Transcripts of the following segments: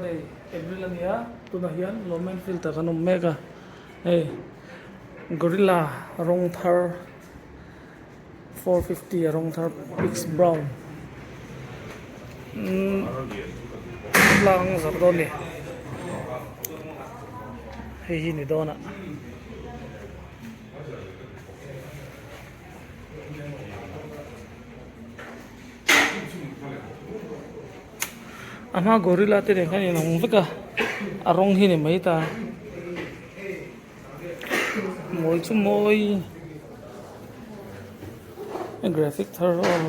Saturday April a nia tunah hian Lawmen field ah kan awm mek a hei gorilla rawng thar 450 a rawng thar pix brown umm tlang zarh dawn a ni hei hi ni dawn a. A hma gorilla te nen khan inang vek a a rawng hi ni mai ta mawi chu mawi a graphic thar aw.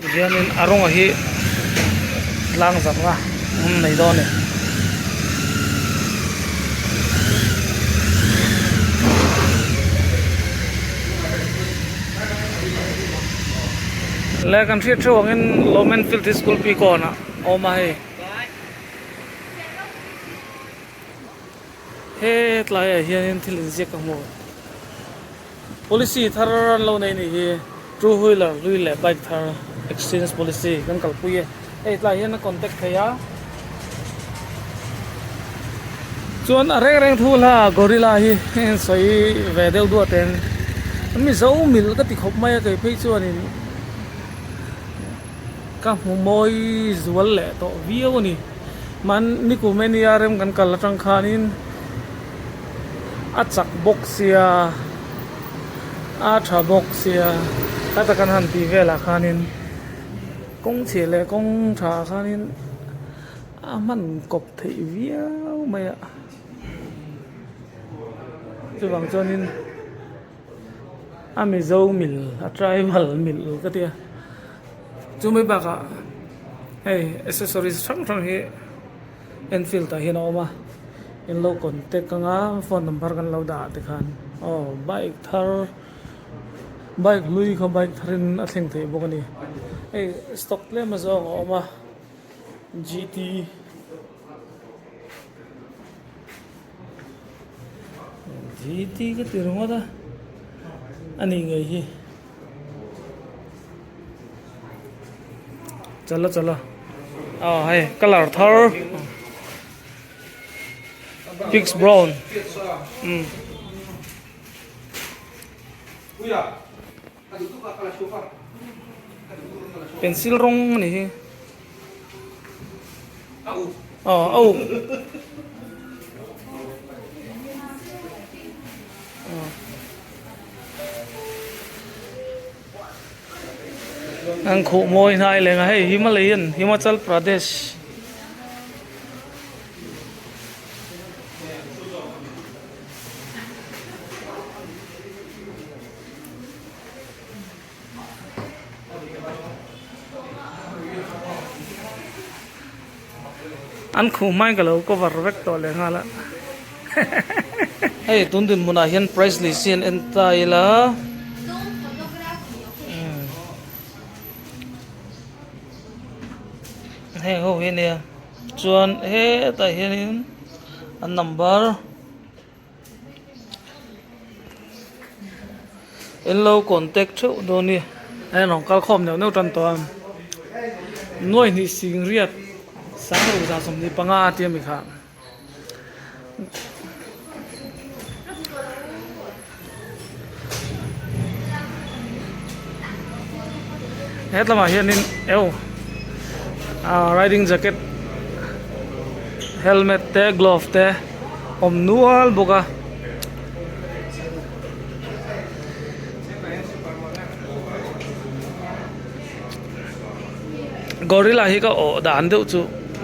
Tihianin a rawng hi tlang zarhna an nei dawn a ni. Le kan hriat theuh angin Lawmen Field hi school pi kawnah a awm a hei. He tlaiah hianin thil inziak ka hmu. Policy thar an lo nei nih hi two wheeler hlui leh bike thar exchange policy kan kalpui e. Hei tlai hian a contact thei a. Chuan a reng reng thu hla gorilla hi sawi ve deuh duah teng. Mizo mil ka ti khawp mai a kei phei chuanin ka hmu mawi zual leh tawh viau a ni. Man nikum e nia rem kan kal atang khanin a chak bawk sia a tha bawk sia heta kan han tih velah khanin kawng chhia leh kawng tha ah khanin a hman kawp theih viau mai a chuvang chuanin a mizo mil a tribal mil ka tia. Chu mai bakah hei accessories hrang hrang hi Enfield ah hian a awm a in lo contact anga phone number kan lo dah te khan aw bike thar bike hlui kha bike thar in a thleng theih bawk a ni hei stock tlem a zawng a awm a G T G T ka ti ringawt a a nih ngei hi. Chala chala aw hei colour thar pix brown umm. Pencil rawng a ni hi aw a uk. An khuh mawi hnai leng a hei Himalayan Himachal Pradesh an khuh hmain ka lo cover vek tawh leh nghal a hei tun dinhmunah hian price list hi an en ta ila heng ho hi ania chuan hetah hianin an number. In lo contact theuh dawn ni a in rawn kal khawm neuh neuh tan tawh a nuai hnih sing riat sang ruk zah 25 a tia mi kha. Hetlamah hianin eu ah riding jacket helmet te glove te awm nual bawk a. Gorilla hi ka awh dan deuh chu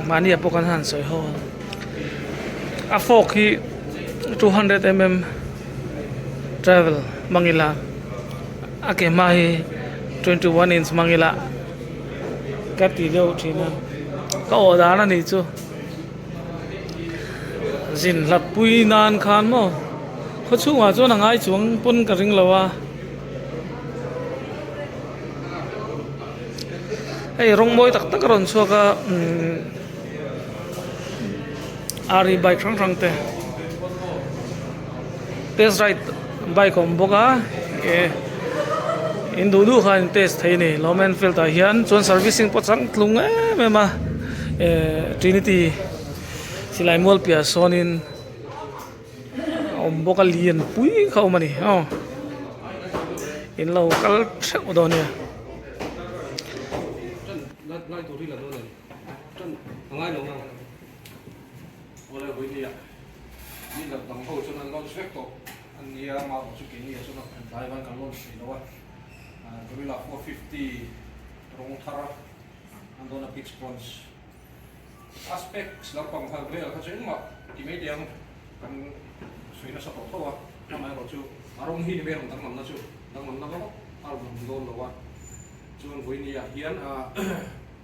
mahni ah pawh kan han sawi ho a a fork hi 200 mm travel hmang ila a ke hma hi 21 inch hmang ila ka ti deuh thin a ka awh dan a nih chu zin hlat pui nan khan maw khaw chhungah chuan a ngai chuang pawn ka ring lo a hei rawng mawi tak tak a rawn chhuak a umm ari bike hrang hrang te. Test ride bike a awm bawk a eh in duh duh khan in test thei a ni Lawm Enfield ah hian chuan servicing pawh changtlung em em a eh Trinity silai mual piah sawnin a awm bawk a lian pui kha a awm a ni aw in lo kal theuh dawn a nia. Mi dang dang ho chuan an launch vek tawh a nia, mah erawh chu keini ah chuan a tlai van kan launch thei lo a, Gorilla 450 rawng thar an dawn a pitch bronze a specs lampang kha vel kha chu engmah ti mai teh ang kan sawi nasa tawh tho a, amaherawh chu a rawng hi ni mai rawng danglamna chu danglamna vak a rawn awm dawn lo a, chuan vawiini ah hian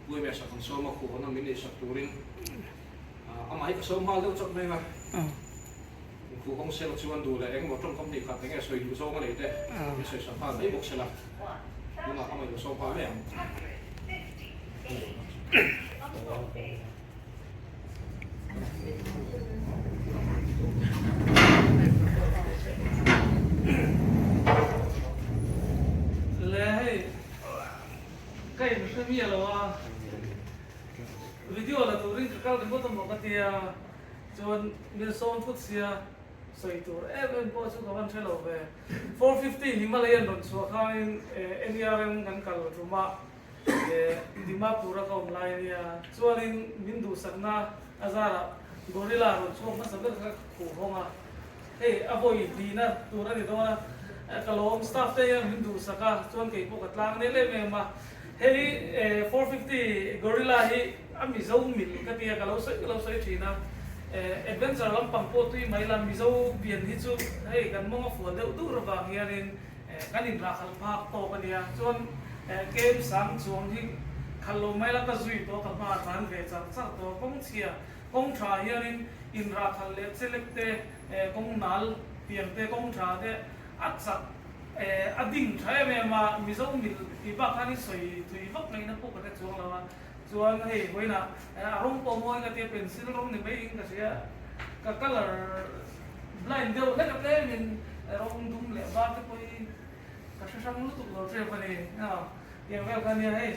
UMS ah kan sawm a khuh hawn a min neihsak turin. Amah hi ka sawm nghal deuh chawt mai a, inkhuh hawng sela chuan duh leh engemaw tawngkam hnih khat enge sawi duh zawng a nei te min sawi sak nghal mai bawk sela, tunah amah hi ka sawm nghal mai ang. Le hei ka inhre miah lo a. Video la turin ka kal ringawt a maw ka tia, chuan min sawm thut sia, sawi tur em em pawh chu ka van hre lo ve. 450 Himalayan rawn chhuah khanin NERM kan kal tumah Dimapur a ka awm lai ania, chuanin min duhsakna a zarah Gorilla rawn chhuak hmasa ber kha ka khuh hawng a, hei a vawi hlihna tur a ni dawn a, ka lawm staff te hian min duhsak a, chuan kei pawh ka tlang nel em em a. Hei 450 Gorilla hi a Mizo mil ka tia ka lo sawi ka lo sawi thin a, adventure lampang pawh tui mai la Mizo pian hi chu hei kan mawng a fual deuh dur avang hianin kan inrahkhalh phak tawk a nia, chuan kem sang chuang hi khalh lo mai la ka zui tawh ka hma tlan ve char char tawh kawng chhia kawng tha hianin inrahkhalh leh chelek te kawng nal tiang te kawng tha te a chak A ding tha em em a, Mizo mil tih bak khan i sawi tui vak ngaihna pawh ka hre chuang lo a, chuan hei vawiinah a rawng pawh mawi ka tia pencil rawng ni mai in ka hria, ka colour blind deuh hlek a tlemin rawng dum leh var te pawh hi ka hre hrang lutuk lo tep a ni, tiang vel kha nia hei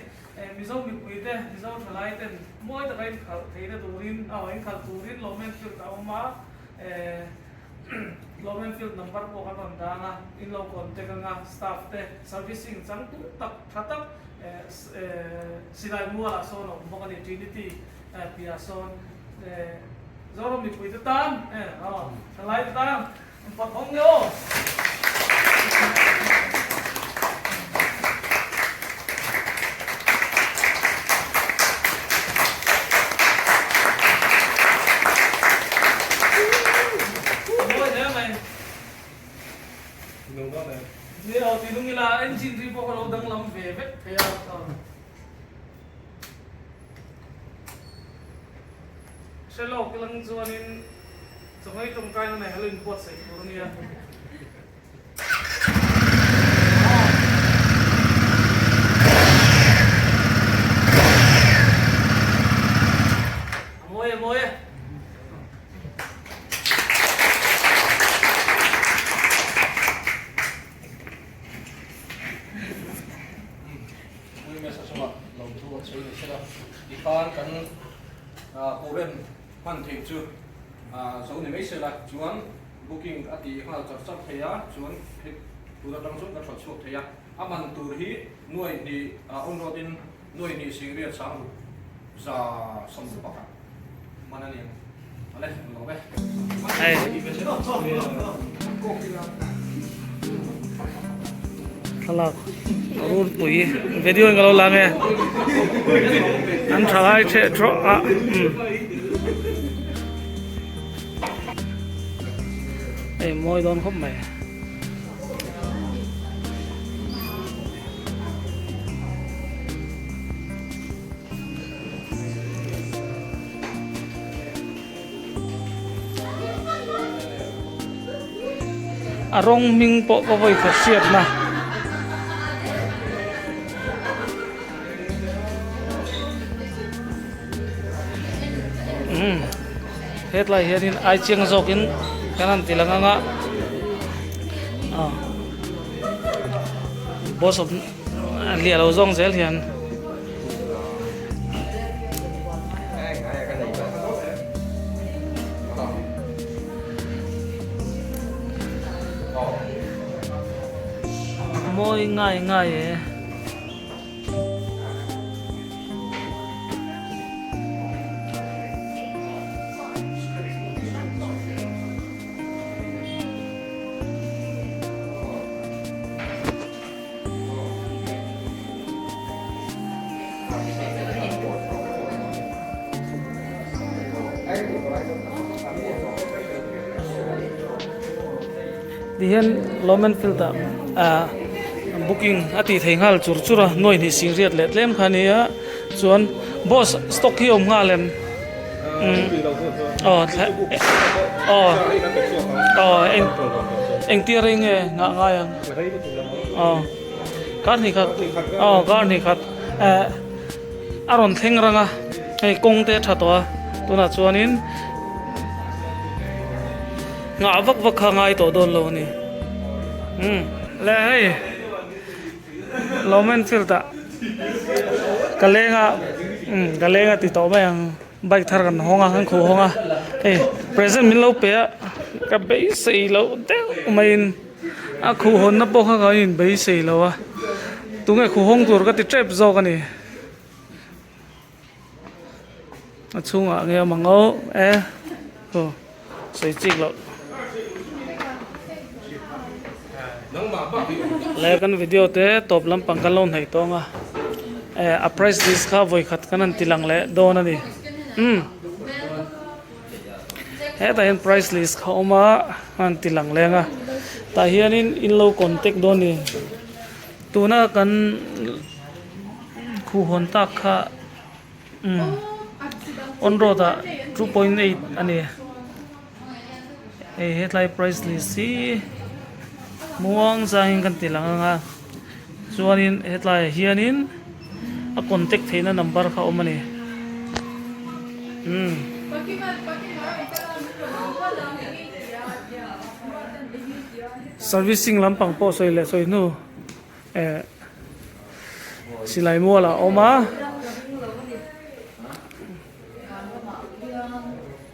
Mizo mipui te Mizo thalai ten mawi taka inkhalh theihna turin inkhalh turin Lawmen field a awm a. Tlawmenfield number pawh kan rawn dan a, in lo contact anga staff te servicing changtlung tak tha tak silai mualah sawn a awm bawk a ni, Trinity piah sawn Zoram mipui te tan thalai te tan pathawng nge aw. Mawi hle mai. Ni lo ti nung ila engine ri pawh ka lo danglam ve vek thei a. Hre lawk ilang chuanin chawhmei tawngtaina nei halo inbuatsaih tur a nia. A mawi a mawi e. Uimes a chungah lo thu an sawi ni sela, tikhan kan current hman theih chu zo ni mai sela chuan Booking a tih nghal char char thei a, chuan hei tun atang chuan ka thaw chhuak thei a. A man tur hi nuai hnih on road in nuai hnih singriat sang ruk za 11 man a ni ang. Ale, an lawm e. Thlalak rulpui video in ka lo lang e. An thalai theh thawh a. Hei mawi dawn khawp mai. A rawng hming pawh ka vawi khat hriatna. Hetlai hianin ai chiang zawkin kan han ti lang anga. Aw boss of a hliah lo zawng zel hian. Mawi ngai ngai e. Tihian Lawmen field ah ah booking a tih thei nghal chur chur a nuai hnih sing riat leh tlem kha a nia chuan boss stock hi a awm nghal em aw aw aw eng engtia rei nge nghah ngai ang aw kar hnih khat aw kar hnih khat eh a rawn thleng rang a hei kawng te a tha tawh a tunah chuanin nghah vak vak kha ngai tawh dawn lo a ni umm le hei. Lawmen field ah ka leng a umm ka leng a ti tawh mai ang bike thar kan hawng a kan khuh hawng a hei present min lo pe a ka beisei loh deuh maiin a khuh hawn na pawh kha ka in beisei lo a tunge khuh hawng tur ka ti tep zawk a ni a chhungah nge awm ang aw e aw sawi chik loh. Le kan video te tawp lampang kan lo hnaih tawng a eh a price list kha vawi khat kan han ti lang leh dawn a ni umm hetah hian price list kha a awm a an han ti lang leng a tah hianin in lo contact dawn a ni tuna kan khuhhawn tak kha umm on road ah 2.8 a ni. Hei hetlai price list hi muang zangin kan ti lang ang a chuanin hetlaiah hianin a contact theihna number kha a awm a ni umm. Servicing lampang pawh sawi leh sawi hnu eh silai mual ah a awm a.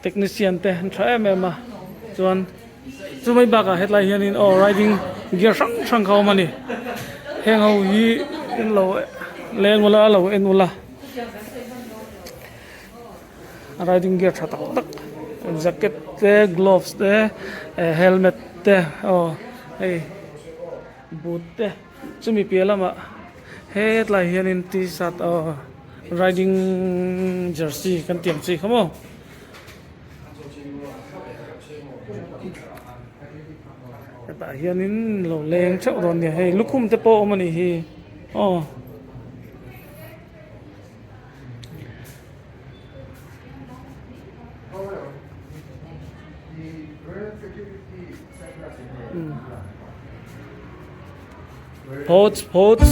Technician te an tha em em a chuan chumai bakah hetlai hianin aw riding gear hrang hrang kha a awm a ni heng ho hi in lo leng ula lo en ula riding gear tha tak tak jacket te gloves te eh helmet te aw hei boot te chumi piah lamah hetlai hianin t-shirt aw. Riding jersey kan tih ang chi kha maw. Hetah hianin lo leng theuh dawn nia hei lukhum te pawh a awm a nih hi aw. Pots pots.